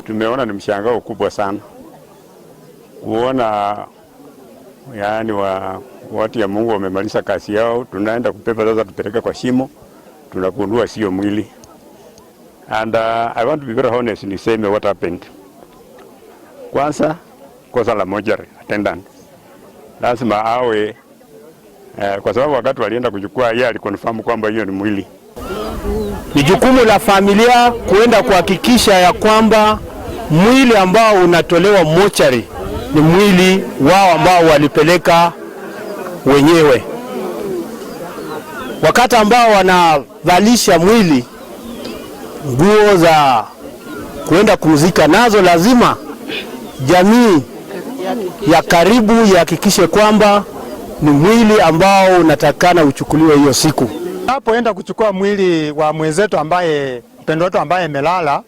Tumeona ni mshangao kubwa sana kuona yaani watu ya Mungu wamemaliza kazi yao, tunaenda kubeba sasa tupeleke kwa shimo, tunagundua sio mwili. And I want to be very honest, niseme what happened. Kwanza, kosa la mortuary attendant lazima awe kwa sababu wakati walienda kuchukua yeye aliconfirm kwamba hiyo ni mwili. Ni jukumu la familia kuenda kuhakikisha ya kwamba mwili ambao unatolewa mochari ni mwili wao ambao walipeleka wenyewe. Wakati ambao wanavalisha mwili nguo za kuenda kumzika nazo, lazima jamii ya karibu ihakikishe kwamba ni mwili ambao unatakana uchukuliwe hiyo siku. Tunapoenda kuchukua mwili wa mwenzetu ambaye mpendwa wetu ambaye amelala,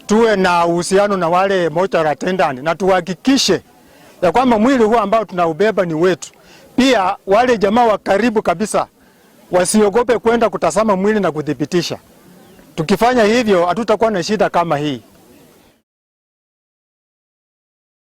tuwe na uhusiano na wale mortuary attendant na tuhakikishe ya kwamba mwili huu ambao tunaubeba ni wetu. Pia wale jamaa wa karibu kabisa wasiogope kwenda kutazama mwili na kuthibitisha. Tukifanya hivyo hatutakuwa na shida kama hii.